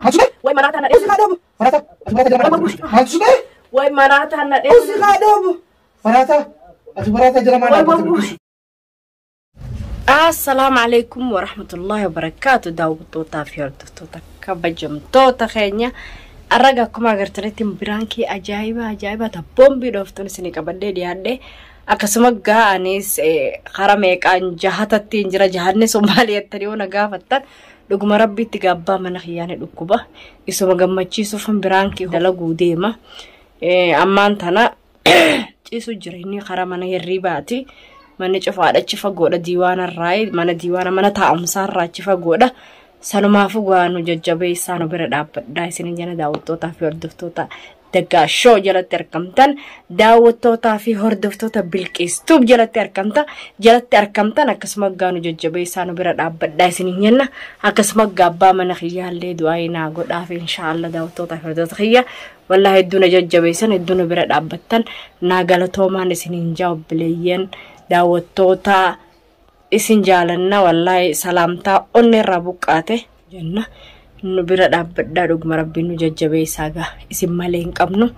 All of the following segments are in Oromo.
Maaltu ta'e? Way maraataa na dheebu. Usi haa dhoobu. Maraataa. Ati maraataa jala maal? Maaltu ta'e? Way maraataa na dheebu. Usi haa dhoobu. Maraataa. Ati maraataa jala maal dhaabbata Bilqisu? Assalaamu alaikum warahmatullahi wabarakaatu daawwattootaa fi hordoftoota kabajamtoota keenya. Arraga akkuma agartanitti biraankii ajaa'iba ajaa'iba ta boombii dhooftuun isinii qabadhee dhiyaadhe. Akkasuma gaa anis karaa meeqaan jahatatti hin jira jahanni Somaalii jettanii yoo na gaafattan dhuguma rabbiitti gaabbaa mana kiyyaanii dhukkuba. Isuma gammachiisuuf biraankii dalaguu deema. Ammaan tana ciisu jira inni karaa mana hirribaati. Manni cufaadha achi fagoodha diiwaanarraa mana diiwaana mana taa'umsaarraa achi fagoodha. Sanumaafuu waa nu jajjabeessaa nu bira dhaabbadhaa isinin jala daawwattootaa fi hordoftoota Daggaa Show jalatti argamtan daawwattootaa fi hordoftoota Bilqiistuub jalatti argamta jalatti argamtan akkasuma gaa nu jajjabeessaa nu bira dhaabbadhaa isinin jenna akkasuma gaabbaa mana kiyyaallee du'aa naa godhaaf inshaallah daawwattootaa fi hordoftoota kiyya wallaahi hedduu na jajjabeessan hedduu nu bira dhaabbattan naa galatoomaan isinin jaa obboleeyyan daawwattoota isin jaalanna wallaahi salaamtaa onnee irraa buqqaate jenna nu bira dhaabbadhaa dhuguma rabbiin nu jajjabeessaa gaa isin malee hin qabnu.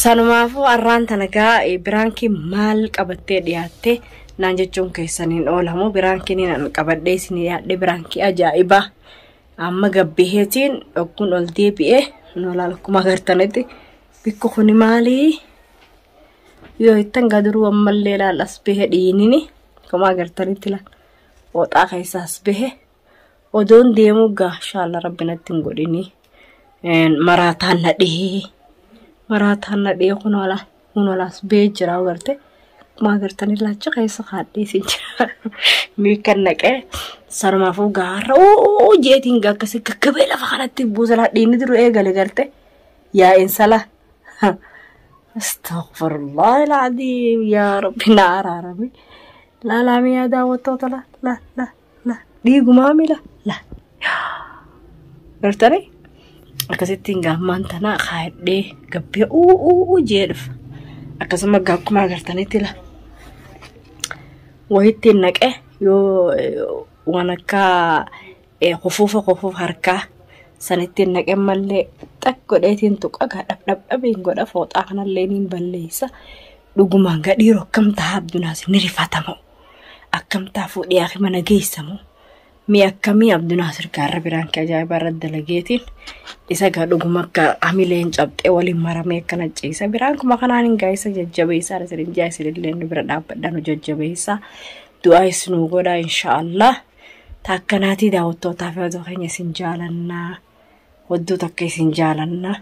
Sanumaafuu arraan tana gaa biraankii maal qabattee dhiyaatte naan jechuun keessaniin oolamu biraankiin an qabadhee isin dhiyaadhe biraankii ajaa'ibaa amma gabbiheetiin dhokkuun ol deebi'ee nu laal akkuma agartanitti bikku kuni maalii yoo ittan gaduruu ammallee laal as bahe dhiinini akkuma agartanitti laal fooxaa keessa as bahe odoon deemuu gaa inshaalla rabbi natti hin godhini maraataan na dhihee maraataan na dhihee kunoo laal kunoo laal as bahee jira agarte akkuma agartanii laacha keessa kaadhee isin jira miikan naqee sanumaafuu gaarra uu jeetiin gaa akkasii gaggabee lafa kanatti buusa laa dhiinni duru eegale garte yaa'insa laa. Astaghfirullah al-azim yaa rabbi na araarami. Laalaami yaa daawwattoota la la la la dhiigumaami la la. Gartanii akkasittiin gaammaan tana kaadhee gabbee uu uu uu jee dhufa. Akkasuma akkuma agartanitti la wayittiin naqee yoo waan akka kufuufa kufuuf harkaa sanittiin naqee mallee xaq godheetiin tuqa gaa dhab dhab dhabiin godha fooxaa kanallee niin balleessa. Dhugumaan gaa dhiiroo akkam ta'a Abdunaas ni rifatamu. Akkam ta'a fuudhee akhi mana geessamu. Mi akkamii Abdunaasir gaarra biraan kee ajaa'ibaa irra dalageetiin isa gaa dhuguma akka hamileen cabxee waliin maramee akkana ciisa. Biraan kuma kanaan hin gaa isa jajjabeessaa isin jaa isinillee nu bira dhaabbadhaa nu jajjabeessaa. Du'aa isinuu godhaa inshaallah. Taakkanaatii daawwattootaa fi hordoftoota keenya isin jaalannaa. Wadduu takka isin jaalannaa.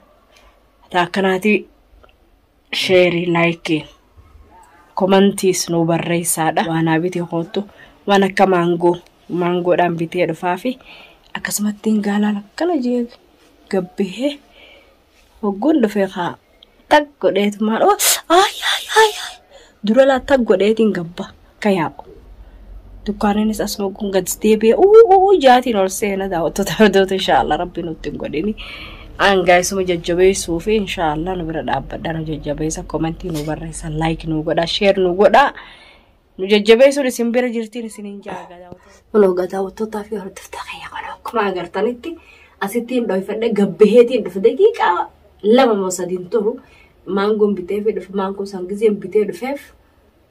Taakkanaatii sheerii laayikii komantiis nu barreessaadha. Waan haa bitee koottu waan akka maangoo maangoodhaan bitee dhufaa fi akkasumatti hin gaalaan akkana jee gabbihee hogguun dhufee kaa tag godheetumaan ay ay ay ay dura laa tag godheetiin gabba akka yaa'u. Dukkaaniinis asuma kun gad deebi'ee uu jaatiin ol seena daawwattoota hordoftoota inshaallah rabbi nutti hin godhini. Angaa isuma jajjabeessuu fi inshaallah nu bira dhaabbadhaa nu jajjabeessa komentii nu barreessa laayik nu godhaa sheer nu godhaa nu jajjabeessuun isin bira jirtiin isin hin jaaga. Kunoo daawwattootaa fi hordoftoota kiyya kana akkuma agartanitti asittiin dhoyfadhe gabbaheetiin dhufe daqiiqaa 2 moo 3 turu maangoon bitee fi dhufe maangoo san gizeen bitee dhufeef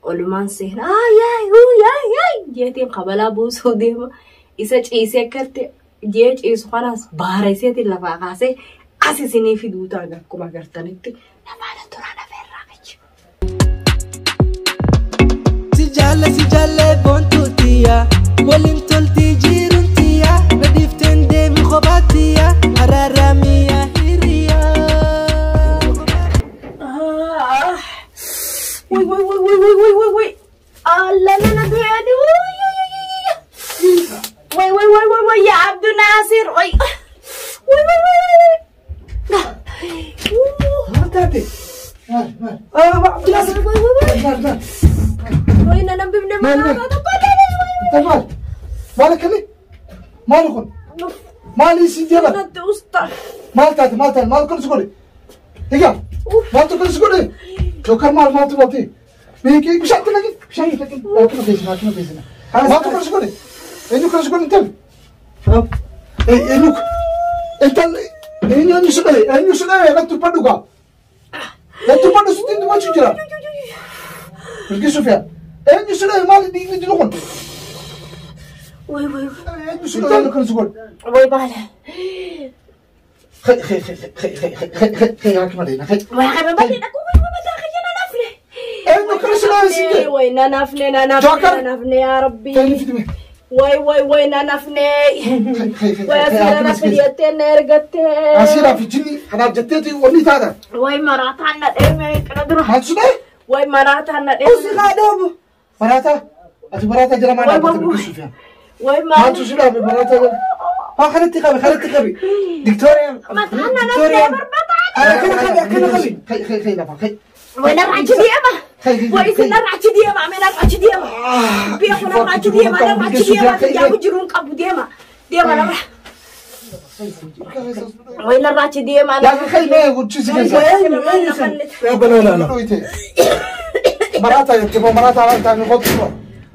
olumaan seenaa yaay yaay yaay jeetiin kabalaa buusuu deema isa ciisee akkatti jee ciisu kanaas baareseetiin lafaa kaasee as isinii fiduu ta'a akkuma agartanitti nafaana turaa nafeerraa qachi. Si jaalle si jaalle boontuu tiyya waliin toltii jiruun tiyya na dhiifteen deemi kophaa tiyya araaramiyaa hiriyaa. Wai wai wai wai wai wai wai wai. Allah na du'ani. Wai wai wai wai wai ya Abdul Nasir. Wai. Wai wai wai wai. Maal taate? Maal maal? Abdul Nasir. Wai wai wai. Maal maal? Wai na nan bibne Maal maal. maal? Inta maal? Maal akkamii? Maali kun? Maali isin deeman? Natti usta. Maal taate? Maal taate? Maal kun si godhe? Egaa maaltu kun si godhe? Yookaan maal maaltu baatee? Beekee bishaan naqi bishaan naqi akkuma teessina akkuma teessina. Maaltu kun si godhe? Eenyu kun si godhe intal? Eenyu? Intalli eenyu si dhahe? Eenyu si dhahe? Natti uffadhu gaa. Natti uffadhu sitti dubbachuu jira. Bilqis Sufiyaan. Eenyu si dhahe maali dhiigni jiru kun? Way way Eenyu si dhahe kan si godhe? way maali? Khay khay khay khay khay khay khay khay haakima dhahina khay. Way qaba bali dhaqu way way mataa khayya na nafne. Eenyu kan si dhahe si jedhe? Way na nafne na nafne Joker. na nafne yaa rabbi. Khay ni fidime. Way way way na nafne. Khay khay khay Way khay asira haakima na si keessa. fidiyate na ergatte. Asiraa fi jinni kanaaf jetteeti wanni taata. Way maraataan na dheeme kana dura. Maaltu si dhahe? Way maraataan na dheeme. Usi haa dhoobu. Maraataa? Ati maraataa jala maal Way dhaabbata way Bilqis Sufiyaan? way Maaltu maali? si dhaabe maraataa jala? Haa kanatti qabi kanatti qabi. Diktooriyaan. Mataan na nafne barbaadaan. Akkana qabi akkana qabi. Khay khay khay lafa khay. Way narra achi deema. Khay khay Way isin narra achi deema mee narra achi deema. Beeku narra achi deema narra achi deema xiyyaa jiruun qabu deema. Deema narra. Way narra achi deema. Yaa khay mee guchisi keessa. Eenyu eenyu san? Yaa balaa laala. Maraataa jettee maraataa waan taane qotu.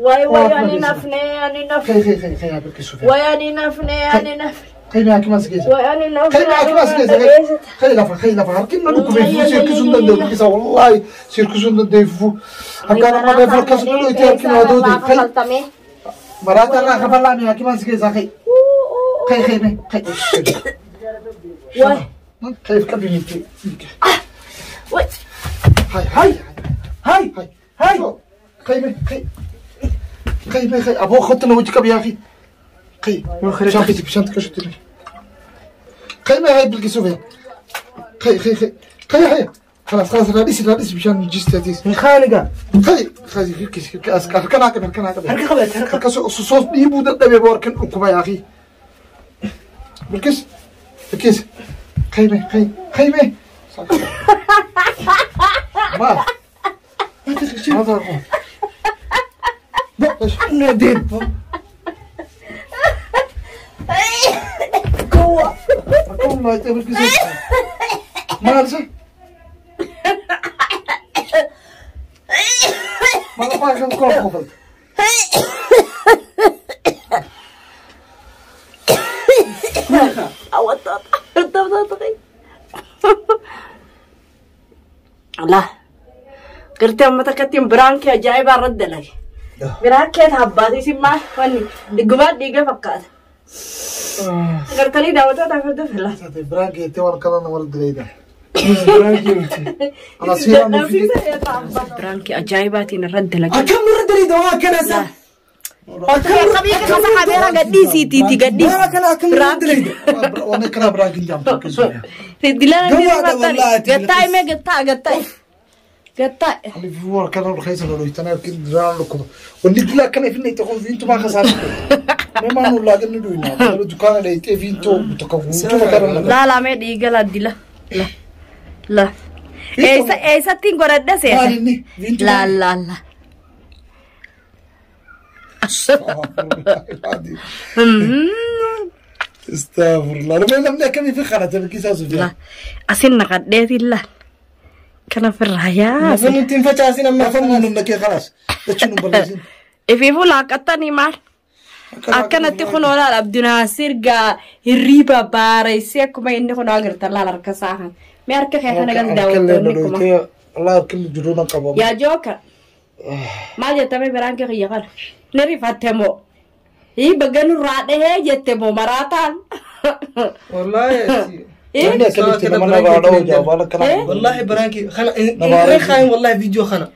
Way way ani nafne ani nafne. Khay khay khay khay yaa Bilqis Sufiyaan. Way ani nafne ani nafne. Khay mee haakima si keessa. Way ani nafne. Khay mee haakima si keessa. Khay lafa khay lafa harkin na dhukkubee fuu sirkisuun danda'u Bilqisa wallaahi sirkisuun danda'u fuu. Harkaan amma mee farkas nu dhuyte harkin waa doode. Khay maraataa irraa kafallaa mee haakima si keessa khay. Khay khay mee khay. Way Khay qabi miti. way. Hay hay Hay hay hay. Khay mee khay. Khay mee khay aboo khotna wajhi qabi yaa akhi. Khay. شنطتي شنطتك شو تبي؟ خي ما هاي بالكيس فيها خي خي خي خي خي خلاص خلاص رئيسي رئيسي مشان جيستاتيس Hin khaaniga. خي خي كيس كيس كان عقب كان عقب Harka qabat harka. كاس صوص يبو دبي بوركن ركبه يا اخي بالكيس بالكيس خيمه خي خيمه ما هذا هو Nadeen. Gowwa. والله بالكيس ما أرسل ما ما كان كل قفلت La. Gartee amma takkattiin biraan kee ajaa'ibaa irratti dalage. Biraan kee taabbaatee si maal wanni dhuggumaan dhiiga fakkaata. Gartanii daawwattoota afurtu fila. Biraan keettee waan kana nama direeda. Ana seeraan nu fide. Biraan kee ajaa'ibaatiin irratti dalage. Akkam nurra daleeda waa akkana isaa. Qabii kana saxabeera gadhiisiitiiti gadhiisi. Waa akkana akkam nurra daleeda. Waan kana biraan kin jaamtu keessumaa. Dilaan Gowwaadha wallaahi. Gattaa himee gattaa gattaa. Gattaa. Ani waan kana rukheessa lolu itana kin diraan lukuma. Wanni dila kana ifne itti kun fiintu maa kasaatu. Mee maa nu laagan nu duwina. Dukaana dheeytee fiintu tokko guutuu makarra. Laalamee dhiiga la dila. La. La. Eessa eessattiin godhadha seeta? Maal inni? Fiintu La la la. Astaghfirullah. Namni namni akkamii fi qarate bilkisaa La. Sufiyaan. Asin naqadheetiin laal. Kana firraa yaa. Lafa nuti hin facaasin amma. Afaan nu naqee khalaas. Jechuun nu balleessin. Ifiifuu laaqattanii maal? Akkanatti kun olaal Abdinaasir gaa hirriiba baaraysee akkuma inni kun agartan laal harka isaa kan. Mee harka kee kana gal daawwattoonni kuma. Allah harki jiruu nan qaba. Yaa jooka. Maal jettame biraan kee kiyya kana? Ni rifatte moo? Ii bagga nurraa dhahee jette moo maraataan? Wallaahi. Namni akkamitti nama narraa dha'u jaa waan akkana. Wallaahi biraanki kana Nabaara irraan kaayin wallaahi viidiyoo kana.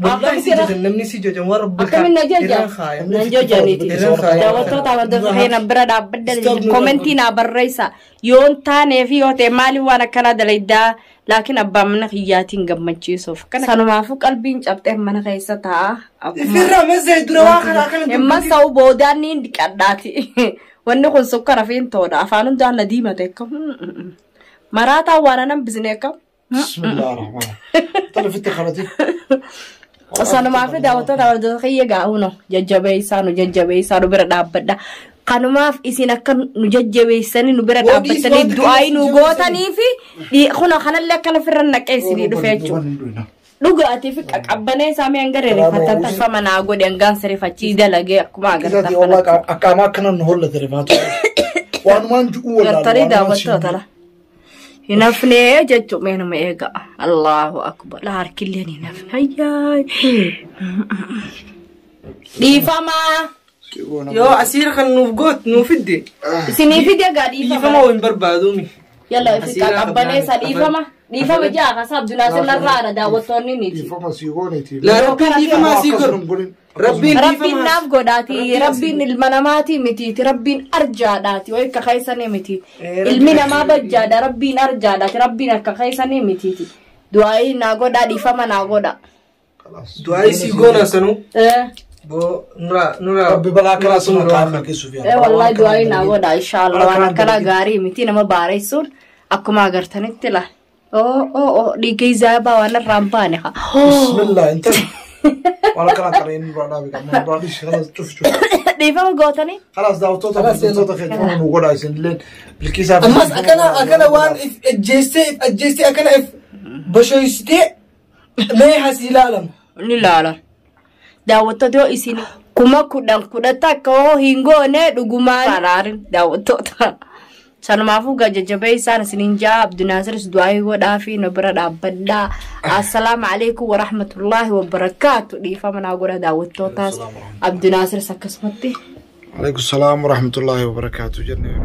Wallaahi si Akkamitti jajan namni si jajan waan rabbi Akkamiin na jaja? Irraan kaayan. Nan jajaniiti. Irraan kaayan. Daawwattoota amantoota keenya bira dhaabbadda Stop nurraa komentii naa barreessa. Yoon taanee fi yoo ta'e maaliif waan akkanaa dalaydaa laakiin abbaan mana kiyyaatiin gammachiisuuf. Sanumaafuu qalbiin cabxee mana keessa taa'a. Akkuma Ifirraa meeshaa dura waa kana akkana Himma sa'u boodaan niin dhiqadhaati. Wanni kun sukkara fi hin toodha. Afaan hundaan na diimate akkam. Maraataan waan anan bisne akkam. Bismillahirrahmanirrahim. Tana fitti qalati. Sanumaaf daawwattoota amantoota kiyya gaa'uno jajjabeessaa nu jajjabeessaa nu bira dhaabbadha. Kanumaaf isin akka nu jajjabeessanii nu bira Waan dhiis dhaabbatanii waan du'aa nu xiqqoo gootanii fi kuna kanallee akkana ofirra naqee isinii dhufe jechuudha. Dhugaatii fi qaqqabbanee isaa mee hanga ririffatan tolfama naa godhe hangaan sirriffachii dalagee akkuma agartan Kisaati kanatti. wallah akkaamaa akkana nu hollate rifaatu. Waanumaan ju'uu wallaalu. Gartanii daawwattoota la. Hin hafnee jechuun meenuma eega. Allahu akbar. La harkilleen hin hafne. Hayyaa. Dhiifamaa. Yoo asiira kan nuuf goot nuuf fidde. Isinii fide gaa Dhiifama dhiifama. hin barbaaduumi. Yalla ifi Asiira qaqqabbaneessa dhiifama. Dhiifama jaa kasaa Abdunaasir narraadha daawwattoonni miti. Dhiifama sii gooneeti. Laa rabbiin dhiifama asii godhu. Rabbiin Rabbiin dhiifama. naaf godhaati. Rabbiin ilma namaati mitiiti. Rabbiin arjaadhaati. Wayi akka keessanii miti. Ilmi namaa bajjaadha. Rabbiin arjaadhaati. Rabbiin akka keessanii mitiiti. Du'aayii naa godhaa dhiifama naa godha. Du'aa isii goona sanuu. Eh. Boo nura nura. Rabbi balaa karaa sun kaan milkeessuuf Eh wallahi du'aayii naa godha inshallah waan akkana gaarii miti nama baareessuun akkuma agartanitti la. Oo oo oo dhiiga izaabaa waan irraa hin baane haa. Bismillah inta. Waan akkana kana inni biraa dhaabe kan mana biraa dhiisi خلاص cuf cuf. Dhiifama gootanii. خلاص daawwattoota hordoftoota keenya nu godhaa isin illeen bilkiisaa. Ammas akkana akkana waan if ajjeestee if ajjeestee akkana if bashoysitee mee has ilaalama. Ni ilaala. Daawwattoota yoo isin 10,000 10 akka hoo hin goone dhugumaan. Araarin daawwattoota. Sanumaafuu gajajabee isaan isiniin jaa Abdunaasiris du'aayii godhaa fi nu bira dhaabbadhaa. Assalaamu alaikum warahmatullaahi wabarakaatu. Dhiifama naa godha daawwattootaas. Abdunaasiris akkasumatti. Alaikum salaam warahmatullaahi wabarakaatu jennee.